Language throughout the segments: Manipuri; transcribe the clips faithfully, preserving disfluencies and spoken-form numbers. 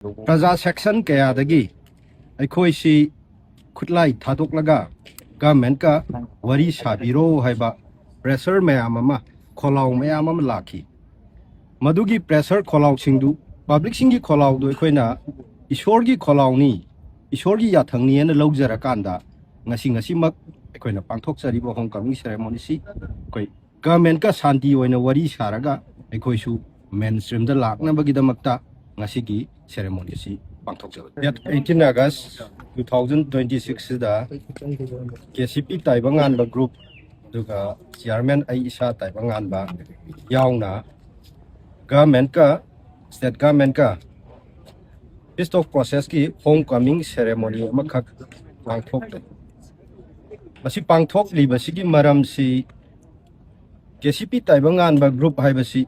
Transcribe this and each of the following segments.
ꯄ꯭ꯔꯖꯥ ꯁꯦꯛꯁꯟ ꯀꯌꯥꯗꯒꯤ ꯑꯩꯈꯣꯏꯁꯤ ꯈꯨꯠꯂꯥꯏ ꯊꯥꯗꯣꯛꯂꯒ ꯒꯃꯦꯟꯀ ꯋꯥꯔꯤ ꯁꯥꯕꯤꯔꯣ ꯍꯥꯏꯕ ꯄ꯭ꯔꯦꯁꯔ ꯃꯌꯥꯝ ꯑꯃ, ꯈꯣꯜꯂꯥꯎ ꯃꯌꯥꯝ ꯑꯃ ꯂꯥꯛꯈꯤ꯫ ꯃꯗꯨꯒꯤ ꯄ꯭ꯔꯦꯁꯔ ꯈꯣꯜꯂꯥꯎꯁꯤꯡꯗꯨ, ꯄꯕ꯭ꯂꯤꯛꯁꯤꯡꯒꯤ ꯈꯣꯜꯂꯥꯎꯗꯨ ꯑꯩꯈꯣꯏꯅ ꯏꯁꯣꯔꯒꯤ ꯈꯣꯜꯂꯥꯎꯅꯤ, ꯏꯁꯣꯔꯒꯤ ꯌꯥꯊꯪꯅꯤ ꯍꯥꯏꯅ ꯂꯧꯖꯔꯀꯥꯟꯗ, ꯉꯁꯤ, ꯉꯁꯤꯃꯛ ꯑꯩꯈꯣꯏꯅ ꯄꯥꯡꯊꯣꯛꯆꯔꯤꯕ ꯍꯣꯝ ꯀꯃꯤꯡ ꯁꯦꯔꯦꯃꯣꯅꯤꯁꯤ ꯑꯩꯈꯣꯏ ꯒꯃꯦꯟꯀ ꯁꯥꯟꯇꯤ ꯑꯣꯏꯅ ꯋꯥꯔꯤ ꯁꯥꯔꯒ ꯑꯩꯈꯣꯏꯁꯨ ꯃꯦꯟ ꯁ꯭ꯇ꯭ꯔꯤꯝꯗ ꯂꯥꯛꯅꯕꯒꯤꯗꯃꯛꯇ ꯉꯁꯤꯒꯤ ꯁꯦꯔꯦꯃꯣꯅꯤꯁꯤ ꯄꯥꯡꯊꯣꯛꯆꯕꯅꯤ꯫ Date eighteen August two thousand twenty six ꯁꯤꯗ ꯀꯦ ꯁꯤ ꯄꯤ ꯇꯥꯏꯕꯪꯉꯥꯟꯕ ꯒ꯭ꯔꯨꯞ, ꯑꯗꯨꯒ ꯆꯤꯌꯥꯔꯃꯦꯟ ꯑꯩ ꯏꯁꯥ ꯇꯥꯏꯕꯪꯉꯥꯟꯕ ꯌꯥꯎꯅ ꯒꯃꯦꯟꯀ, ꯁ꯭ꯇꯦꯠ ꯒꯃꯦꯟꯀ ꯄꯤꯁ ꯇꯣꯛ ꯄ꯭ꯔꯣꯁꯦꯁꯀꯤ ꯍꯣꯝ ꯀꯃꯤꯡ ꯁꯦꯔꯦꯃꯣꯅꯤ ꯑꯃꯈꯛ ꯄꯥꯡꯊꯣꯛꯂꯦ꯫ ꯃꯁꯤ ꯄꯥꯡꯊꯣꯛꯂꯤꯕꯁꯤꯒꯤ ꯃꯔꯝꯁꯤ, ꯀꯦ ꯁꯤ ꯄꯤ ꯇꯥꯏꯕꯪꯉꯥꯟꯕ ꯒ꯭ꯔꯨꯞ ꯍꯥꯏꯕꯁꯤ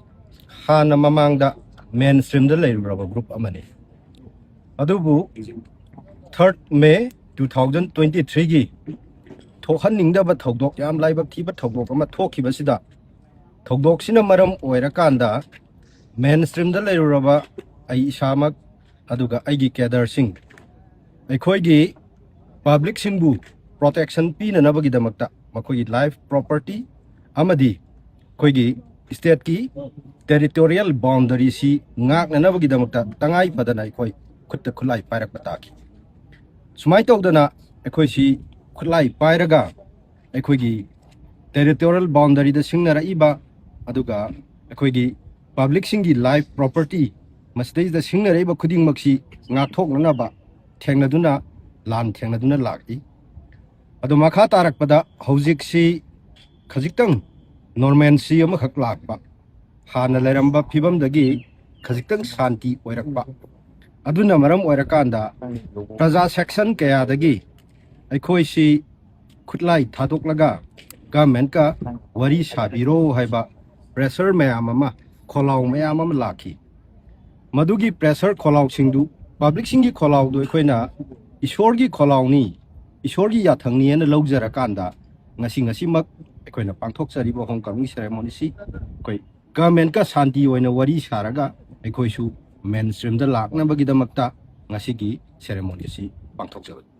ꯍꯥꯟꯅ ꯃꯃꯥꯡꯗ ꯃꯦꯟ ꯁ꯭ꯇ꯭ꯔꯤꯝꯗ ꯂꯩꯔꯨꯔꯕ ꯒ꯭ꯔꯨꯞ ꯑꯃꯅꯤ꯫ ꯑꯗꯨꯕꯨ third May two thousand twenty three ꯒꯤ ꯊꯣꯛꯍꯟꯅꯤꯡꯗꯕ ꯊꯧꯗꯣꯛ, ꯌꯥꯝ ꯂꯥꯏꯕꯛ ꯊꯤꯕ ꯊꯧꯗꯣꯛ ꯑꯃ ꯊꯣꯛꯈꯤꯕꯁꯤꯗ, ꯊꯧꯗꯣꯛꯁꯤꯅ ꯃꯔꯝ ꯑꯣꯏꯔꯀꯥꯟꯗ ꯃꯦꯟ ꯁ꯭ꯇ꯭ꯔꯤꯝꯗ ꯂꯩꯔꯨꯔꯕ ꯑꯩ ꯏꯁꯥꯃꯛ, ꯑꯗꯨꯒ ꯑꯩꯒꯤ ꯀꯦꯗꯔꯁꯤꯡ, ꯑꯩꯈꯣꯏꯒꯤ ꯄꯕ꯭ꯂꯤꯛꯁꯤꯡꯕꯨ ꯄ꯭ꯔꯣꯇꯦꯛꯁꯟ ꯄꯤꯅꯅꯕꯒꯤꯗꯃꯛꯇ, ꯃꯈꯣꯏꯒꯤ ꯂꯥꯏꯐ, ꯄ꯭ꯔꯣꯄꯔꯇꯤ ꯑꯃꯗꯤ ꯑꯩꯈꯣꯏꯒꯤ ꯁ꯭ꯇꯦꯠꯀꯤ ꯇꯦꯔꯤꯇꯣꯔꯤꯌꯦꯜ ꯕꯥꯎꯟꯗꯔꯤꯁꯤ ꯉꯥꯛꯅꯅꯕꯒꯤꯗꯃꯛꯇ ꯇꯉꯥꯏ ꯐꯗꯅ ꯑꯩꯈꯣꯏ ꯈꯨꯠꯇ ꯈꯨꯠꯂꯥꯏ ꯄꯥꯏꯔꯛꯄ ꯇꯥꯈꯤ꯫ ꯁꯨꯃꯥꯏꯅ ꯇꯧꯗꯅ ꯑꯩꯈꯣꯏꯁꯤ ꯈꯨꯠꯂꯥꯏ ꯄꯥꯏꯔꯒ ꯑꯩꯈꯣꯏꯒꯤ ꯇꯦꯔꯤꯇꯣꯔꯤꯌꯦꯜ ꯕꯥꯎꯟꯗꯔꯤꯗ ꯁꯤꯡꯅꯔꯛꯏꯕ, ꯑꯗꯨꯒ ꯑꯩꯈꯣꯏꯒꯤ ꯄꯕ꯭ꯂꯤꯛꯁꯤꯡꯒꯤ ꯂꯥꯏꯐ, ꯄ꯭ꯔꯣꯄꯔꯇꯤ, ꯃꯁꯤꯗꯩꯁꯤꯗ ꯁꯤꯡꯅꯔꯛꯏꯕ ꯈꯨꯗꯤꯡꯃꯛꯁꯤ ꯉꯥꯛꯊꯣꯛꯅꯅꯕ ꯊꯦꯡꯅꯗꯨꯅ, ꯂꯥꯟ ꯊꯦꯡꯅꯗꯨꯅ ꯂꯥꯛꯏ꯫ ꯑꯗꯣ ꯃꯈꯥ ꯇꯥꯔꯛꯄꯗ ꯍꯧꯖꯤꯛꯁꯤ ꯈꯖꯤꯛꯇꯪ ꯅꯣꯔꯃꯦꯟꯁꯤ ꯑꯃꯈꯛ ꯂꯥꯛꯄ, ꯍꯥꯟꯅ ꯂꯩꯔꯝꯕ ꯐꯤꯕꯝꯗꯒꯤ ꯈꯖꯤꯛꯇꯪ ꯁꯥꯟꯇꯤ ꯑꯣꯏꯔꯛꯄ ꯑꯗꯨꯅ ꯃꯔꯝ ꯑꯣꯏꯔꯀꯥꯟꯗ, ꯄ꯭ꯔꯖꯥ ꯁꯦꯛꯁꯟ ꯀꯌꯥꯗꯒꯤ ꯑꯩꯈꯣꯏꯁꯤ ꯈꯨꯠꯂꯥꯏ ꯊꯥꯗꯣꯛꯂꯒ ꯒꯃꯦꯟꯀ ꯋꯥꯔꯤ ꯁꯥꯕꯤꯔꯣ ꯍꯥꯏꯕ ꯄ꯭ꯔꯦꯁꯔ ꯃꯌꯥꯝ ꯑꯃ, ꯈꯣꯜꯂꯥꯎ ꯃꯌꯥꯝ ꯑꯃ ꯂꯥꯛꯈꯤ꯫ ꯃꯗꯨꯒꯤ ꯄ꯭ꯔꯦꯁꯔ ꯈꯣꯜꯂꯥꯎꯁꯤꯡꯗꯨ, ꯄꯕ꯭ꯂꯤꯛꯁꯤꯡꯒꯤ ꯈꯣꯜꯂꯥꯎꯗꯨ ꯑꯩꯈꯣꯏꯅ ꯏꯁꯣꯔꯒꯤ ꯈꯣꯜꯂꯥꯎꯅꯤ, ꯏꯁꯣꯔꯒꯤ ꯌꯥꯊꯪꯅꯤ ꯍꯥꯏꯅ ꯂꯧꯖꯔꯀꯥꯟꯗ, ꯉꯁꯤ, ꯉꯁꯤꯃꯛ ꯑꯩꯈꯣꯏꯅ ꯄꯥꯡꯊꯣꯛꯆꯔꯤꯕ ꯍꯣꯝ ꯀꯃꯤꯡ ꯁꯦꯔꯦꯃꯣꯅꯤꯁꯤ ꯑꯩꯈꯣꯏ ꯒꯃꯦꯟꯀ ꯁꯥꯟꯇꯤ ꯑꯣꯏꯅ ꯋꯥꯔꯤ ꯁꯥꯔꯒ ꯑꯩꯈꯣꯏꯁꯨ ꯃꯦꯟ ꯁ꯭ꯇ꯭ꯔꯤꯝꯗ ꯂꯥꯛꯅꯕꯒꯤꯗꯃꯛꯇ ꯉꯁꯤꯒꯤ ꯁꯦꯔꯦꯃꯣꯅꯤ ꯑꯁꯤ ꯄꯥꯡꯊꯣꯛꯆꯕꯅꯤ꯫